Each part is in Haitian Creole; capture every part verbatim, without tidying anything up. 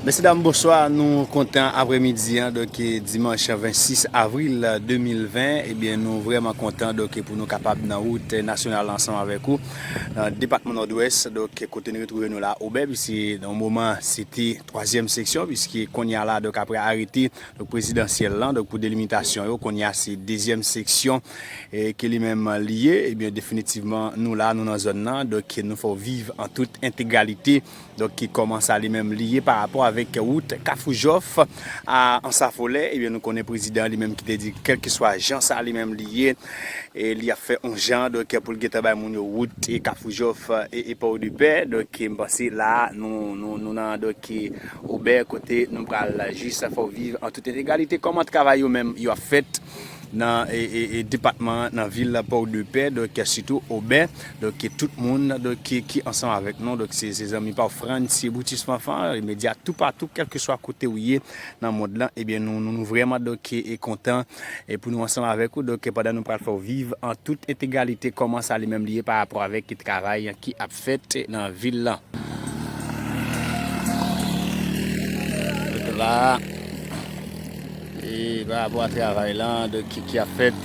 Mesye dam, bonswa. Nou kontan aprèmidi an, donk, dimanch vennsis avril de mil ven. Ebyen, nou vrèman kontan, donk, pou nou kapab nan wout nasyonal ansanm avèk ou, nan depatman Nòdwès, donk, kote nou retwouve nou la, Obè, piske nan moman, se te twazyèm seksyon, piske kounye a la, donk, apre arete, donk, prezidansyèl lan, donk, pou delimitasyon yo, kounye a, se dezyèm seksyon, e, ke li menm li ye. Ebyen, definitivman, nou la, nou nan zòn nan, donk, nou fè w viv an tout entegralite. Donk, ki kòman sa li menm li ye pa rapò avèk wout Kafou Jòf a Ansafolè, ebyen, nou konnen prezidan li menm ki te di, kèlkeswa jan sa li menm li ye, e li ap fè yon jan, donk, pou l gentan bay moun yo wout e Kafou Jòf e, e Pòdepè. Donk, m panse la, nou, nou, nou nan, donk, Obè, kote nou pral jis fè w viv an tout entegralite kòman travay yo menm yo ap fèt nan, e, e, e, depatman an, nan vil Pòdepè, donk, sitou Obè, donk, tout moun, donk, ki, ki ansanm avèk nou, donk, se, se zanmi pa w Frantz Brutus Fanfan, medya toupatou, kèlkeswa kote w ye nan mond lan, ebyen, nou, nou, nou vrèman, donk, e, e kontan, e pou nou ansanm avèk ou, donk, pandan nou pral fè w viv an tout entegralite kòman sa li menm li ye pa rapò avèk travay ki ap fèt nan vil lan. Donk la, e pa rapò a travay lan, donk ki, ki ap fèt,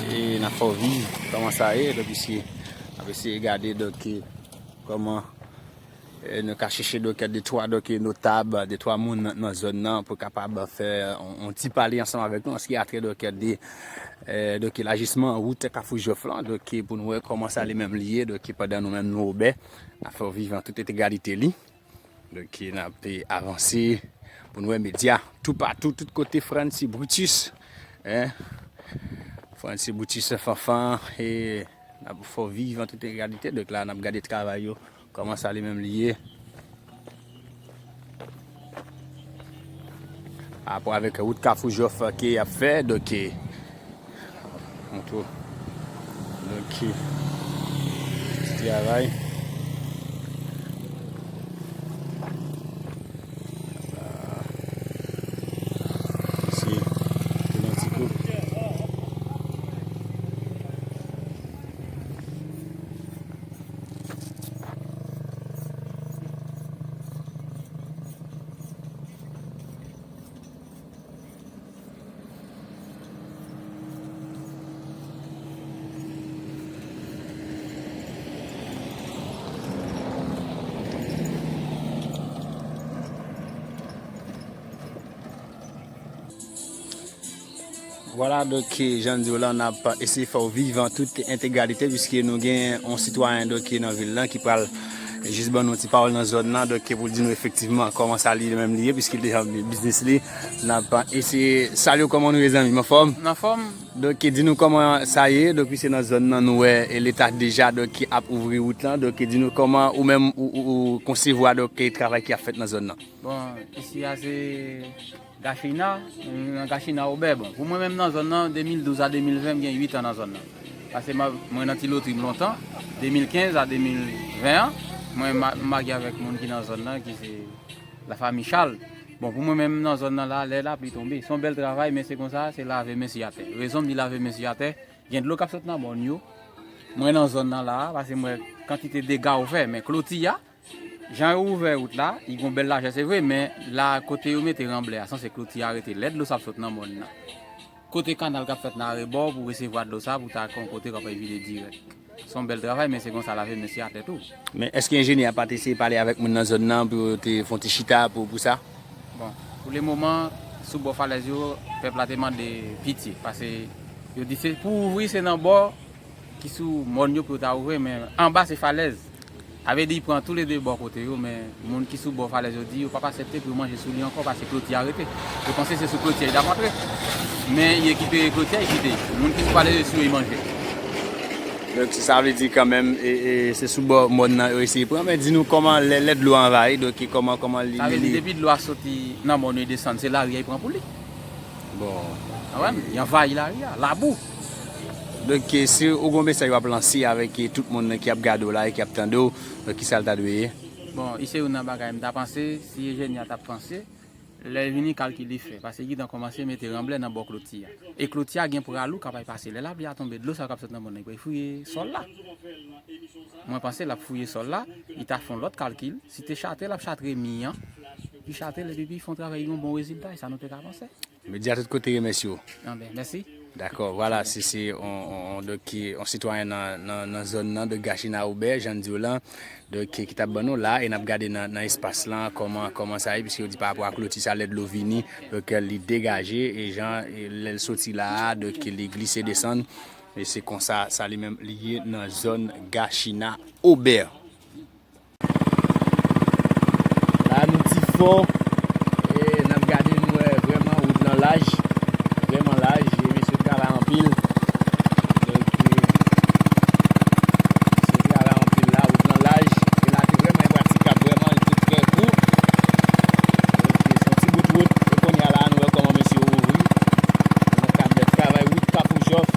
e n ap fè w viv kòman sa ye, donk isi, n ap eseye gade, donk, kòman, e, nou ka chèche, donk, de twa, donk, notab, de twa moun nan, nan zòn nan pou kapab fè yon, yon ti pale ansanm avèk nou, an se ki a trè, donk, de, e, donk, lajisman wout Kafou Jòf lan, donk, pou nou wè kòman sa li menm li ye, donk, pandan nou menm nou Obè, n ap fè w viv an tout entegralite li. Donk, n ap avanse pou nou wè medya toupatou, tout kote Frantz Brutus, en, Frantz Brutus Fanfan, e n ap fè w viv an tout entegralite. Donk, la, n ap gade travay yo, kòman sa li menm li ye. Pa rapò avèk wout Kafou Jòf ke y ap fè, donk, e, montre w. Donk, ti travay. Isi, te nan ti kou. Vwala, donk, jan n di w la, n ap eseye fè w viv an tout entegralite, piske nou gen yon sitwayen, donk, ki nan vil lan, ki pral jis ban nou ti pawòl nan zòn nan, donk, pou l di nou efektivman kòman sa li menm li ye, piske l deja biznis li. N ap eseye salye w, kòman nou ye, zanmi m? Anfòm? Anfòm. Donk, di nou kòman sa ye, donk, piske nan zòn nan, nou wè, e, Leta deja, donk, ki ap ouvri wout lan, donk, di nou kòman ou menm, ou, ou, ou konsevwa, donk, travay ki ap fèt nan zòn nan. Bon, isi a se Gachina, nan Gachina Obè. Bon, pou mwen menm nan zòn nan, de mil douz a de mil ven, m gen uit an nan zòn nan. Paske m a, mwen nan Ti Lotri m lontan, de mil kenz a de mil ven an, mwen ma-, m marye avèk moun ki nan zòn nan, ki se lafanmi Chal. Bon, pou mwen menm nan zòn nan la, lè lapli tonbe, se yon bèl travay, men se konsa, se lave men sou atè. Rezon m di lave men sou atè, gen dlo k ap sot nan mòn yo. Mwen nan zòn nan la, paske m wè kantite dega yo fè, men kloti a, jan yo ouvè wout la, li gon bèl lajè, se vre, men la kote yo mete ranblè a, sanse kloti a rete lè dlo sa ap sot nan mòn nan. Kote kanal k ap fèt nan arebò pou resevwa dlo sa, pou ta kon kote k ap vide dirèk. Se yon bèl travay, men se konsa lave men sou atè tou. Men èske enjenyè a pa t eseye pale avèk moun nan zòn nan pou yo te fè yon ti chita pou, pou sa? Bon, pou le moman, sou bò falèz yo, pèp la te mande pitye, paske yo di se pou ouvri, se nan bò ki sou mòn yo pou yo ta ouvri, men anba se falèz. Sa vle di, li pran toulede bò kote yo, men moun ki sou bò falèz yo di yo p ap aksepte pou yo manje sou li ankò, paske kloti a rete. Yo panse se sou kloti a li t ap antre. Men li rekipere kloti a, li kite. Moun ki sou falèz yo sou yo, li manje. Donk, sa vle di kanmenm, e, e, se sou bò mòn nan yo eseye pran, men di nou kòman lè, lè dlo anvayi, donk, kòman, kòman li, sa vle di, li depi dlo a soti nan mòn yo, li desann, se lari a li pran pou li. Bon. Konprann? Li anvayi lari a, labou. Donk, si ou gon mesaj w ap lanse avèk tout moun ki ap gade w la e ki ap tande w, donk, kisa l ta dwe ye? Bon, se youn nan bagay m ta panse, si enjenyè a t ap panse, lè l vini kalkil li fè, paske li gentan kòmanse mete ranblè nan bò kloti a. E kloti a gen pral ou k ap pase. Lè lapli a tonbe, dlo sa k ap sot nan mòn nan, li pral fouye sòl la. Mwen panse l ap fouye sòl la, li ta fè yon lòt kalkil. Si te chatre, l ap chatre mi an. Duchâtel, epi fè yon travay, yon bon rezilta, e sa nou te ka panse. Medya tout kote remèsye w. Anben, mèsi. Dakò, vwala, se, se on, on, on, donk, ki, on sitwayen nan, nan, nan zòn nan, de Gachina Obè, jan n di w lan, donk, ki, ki t ap ban nou la, e n ap gade nan, nan espas lan, kòman, kòman sa ye, piske yo di pa rapò a kloti sa, lè dlo vini, donk, li degaje, e jan, e lè l soti la a, donk, li glise desann, e se konsa, sa li menm, li ye nan zòn Gachina Obè. La nou ti fò, e n ap gade nou wè vrèman wout lan laj, vrèman laj, e mesye travay anpil. Donk, e, mesye travay anpil la, wout lan laj, e la te vrèman enpratikab, vrèman li te trè kou. Donk, e se yon ti bout wout, e kounye a la nou wè kòman mesye yo ouvri. Nan kad de travay wout Kafou Jòf,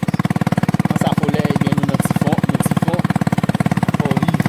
Anse à Follet, ebyen nou nan ti fon, nou ti fon, fò viv.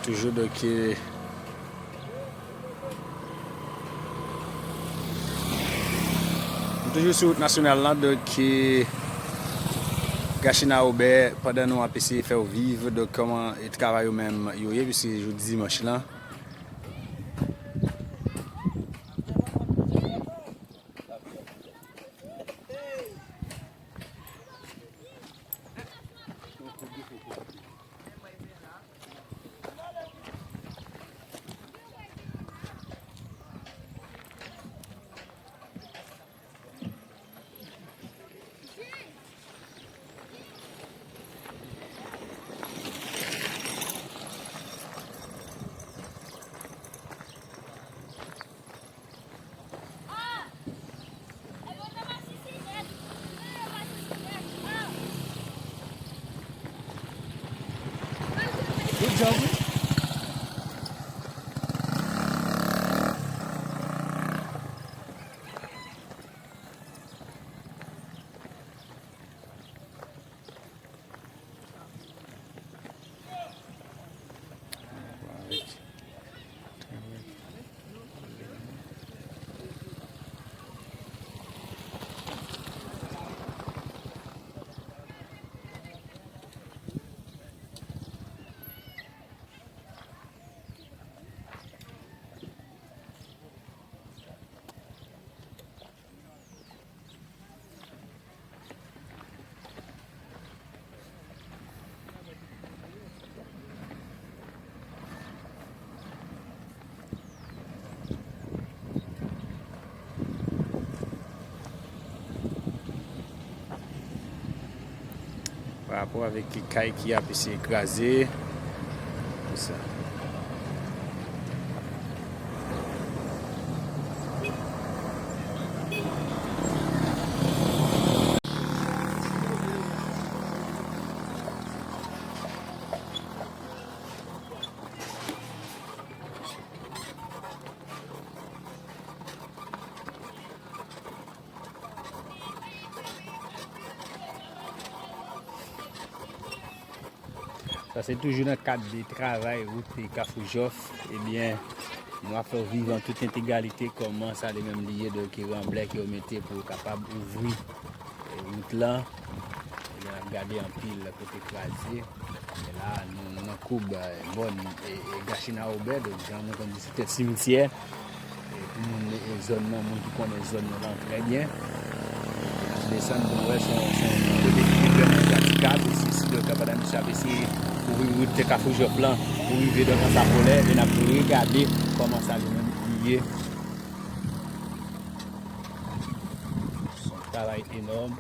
Toujou, donk, e, nou toujou sou wout nasyonal lan, donk, e, Gachina Obè, pandan nou ap eseye fè w viv, donk, kòman, e, travay yo menm yo ye, piske jodi dimanch lan. Good job. Pa rapò avèk kay ki ap eseye kraze. Konsa. Sa se toujou nan kad de travay wout Kafou Jòf. Ebyen, nou ap fè w viv an tout entegralite kòman sa li menm li ye, donk ranblè ke yo mete pou yo kapab ouvri, e, wout lan. Ebyen, n ap gade anpil kote kraze. E la, nou, nou nan koub, e, bòn, e, e, Gachina Obè, donk jan nou konn di, se tèt simityè. E pou moun, e, zòn nan, moun ki konnen zòn nan trè byen. N ap desann pou nou wè, se yon, se yon kote ki te vrèman pratikab. E se isi, donk, pandan misye ap eseye ouvri wout Kafou Jòf lan pou rive, donk, Anse à Follet, e n ap regade kòman sa li menm li ye. Se yon travay enòm.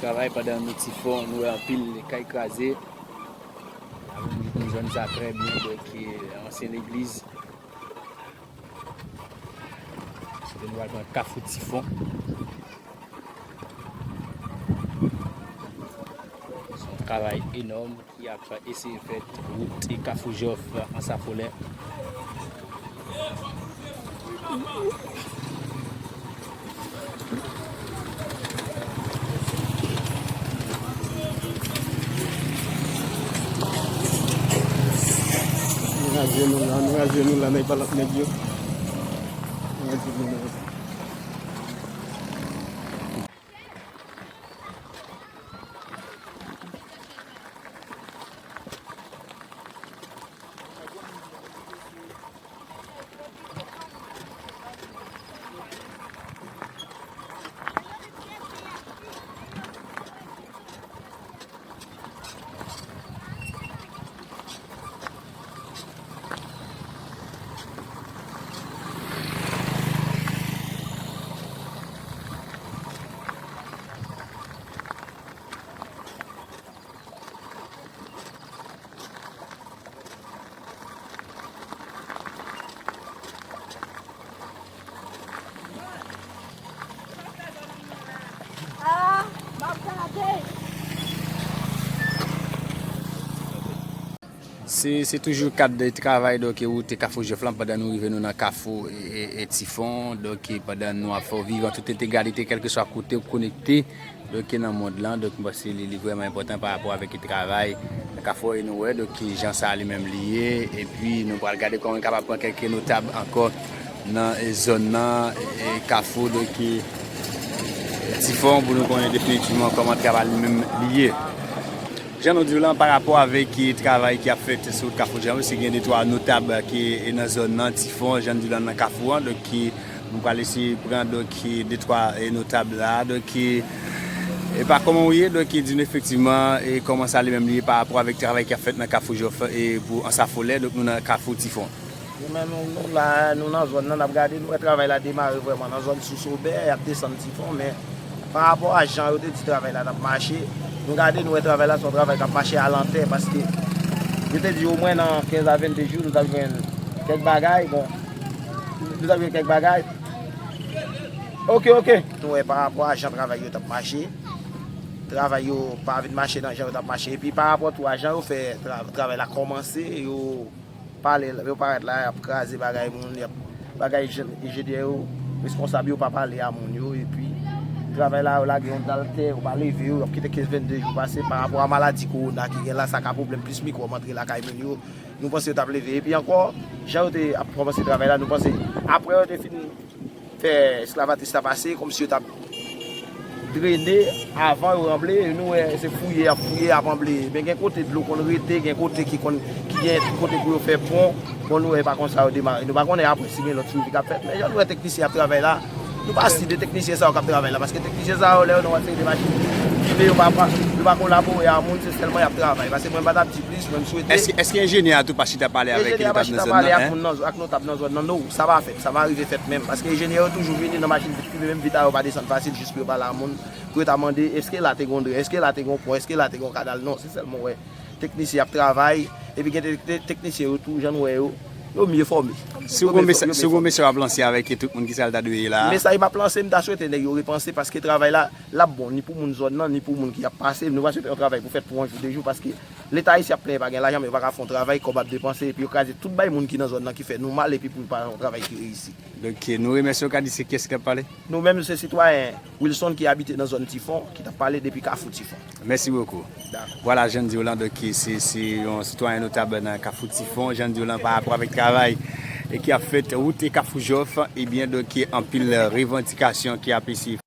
Travay pandan nou Tifon, nou wè anpil kay kraze. Nou konn zòn sa trè byen, donk, e, ansyen legliz. Kote nou pral pran Kafou Tifon. Se yon travay enòm ki ap eseye fèt wout Kafou Jòf Ansafolè. Nou raje nou la, nou raje nou la, nan palap nèg yo. Nou raje nou la. Se, se toujou kad de travay, donk, e wout Kafou Jòf lan, pandan nou rive nou nan Kafou, e, e, e Tifon, donk, e pandan nou ap fè w viv an tout entegralite, kèlkeswa kote w konekte, donk, e nan mond lan, donk, m panse li, li vrèman enpòtan pa rapò avèk travay nan Kafou, e nou wè, donk, e jan sa li menm li ye, epi nou pral gade kòman n kapab pran kèk notab ankò nan, e, zòn nan, e, Kafou, donk, e, Tifon, pou nou konnen definitivman kòman travay li menm li ye. Jan nou di w lan, pa rapò avèk, e, travay ki ap fèt sou wout Kafou Jan, si gen de twa notab ki, e, nan zòn nan, Tifon, jan nou di w lan nan Kafou an, donk, e, nou pral eseye pran, donk, e, de twa, e, notab la, donk, e, e pa kòman w ye, donk, e, di nou efektivman, e, kòman sa li menm li ye pa rapò avèk travay ki ap fèt nan Kafou Jòf, e, pou Ansafolè, donk, nou nan Kafou Tifon. Nou menm, nou, nou la, nou nan zòn nan, n ap gade, nou wè travay la demare vrèman nan zòn Sous Obè, y ap desann Tifon, men pa rapò a jan yo te di travay la t ap mache, nou gade, nou wè travay la se yon travay k ap mache a lantè, paske yo te di omwen nan kenz a vennde jou, nou t ap jwenn kèk bagay, bon, nou t ap jwenn kèk bagay. Oke, oke. Nou wè pa rapò a jan travay yo t ap mache, travay yo pa vin mache nan jan yo t ap mache, epi pa rapò tou a jan yo fè tra-, travay la kòmanse, yo pale, yo parèt la, y ap kraze bagay moun, y ap bagay jen-, enjenyè yo, responsab yo pa pale a moun yo, epi travay la, yo lage yon dal tè, yo pa leve yo, y ap kite kenz vennde jou pase, pa rapò a maladi kowona ki gen la, sa ka pwoblèm plis mikwòb antre lakay moun yo, nou panse yo t ap leve. Epi ankò, jan yo te ap kòmanse travay la, nou panse, apre yo te fin fè eskavatris la pase, kòmsi yo t ap drene avan yo ranble, e nou wè se fouye y ap fouye, y ap ranble. Men gen kote dlo konn rete, gen kote ki konn, ki gen kote pou yo fè pon. Bon, nou wè pa konsa yo demare. Nou pa konnen apre si gen lòt swivi k ap fèt. Men jan nou wè teknisyen ap travay la, nou pa si de teknisyen sa yo k ap travay la, paske teknisyen sa yo, lè yo nan yon seri de machin prive, yo pa, pa, yo pa kolabore a moun, se sèlman y ap travay. Paske mwen pa t ap di plis, mwen m swete. Èske, èske enjenyè a tou pa chita pale avèk notab nan zòn nan, ak moun nan, ak notab nan zòn nan, non, sa pa fèt, sa pa rive fèt menm. Paske enjenyè yo toujou vini nan machin vit prive, menm vit a yo pa desann fasil jis pou yo pale a moun, pou yo ta mande, èske la te gon dren, èske la te gon pon, èske la te gon kanal? Non, se sèlman w wè teknisyen ap travay, epi gen te-, te-, teknisyen yo tou, jan nou wè yo, yo mye fòme. Si w gon mesaj, si w gon mesaj w ap lanse avèk tout moun, kisa l ta dwe ye la a? Mesaj m ap lanse, m ta swete nèg yo repanse, paske travay la, l ap bon, ni pou moun zòn nan, ni pou moun ki ap pase. Nou pa swete yon travay pou fèt pou yon jou, de jou, paske Leta ayisyen ap plenyen pa gen lajan, men yo pa ka fè yon travay, kòb ap depanse, epi yo kraze tout bay moun ki nan zòn nan ki fè nou mal, epi pou yo pa yon travay ki reyisi. Donk, nou remèsye w, Kadis, se kiyès ki t ap pale? Nou menm, se sitwayen Wilson ki abite nan zòn Tifon, ki t ap pale depi Kafou Tifon. Mèsi bokou. Dakò. Vwala, jan n di w lan, donk, se, se yon sitwayen notab nan Kafou Tifon, jan n di w lan, pa rapò avèk travay e ki ap fèt wout e Kafou Jòf, ebyen, donk, anpil revandikasyon ki ap eseye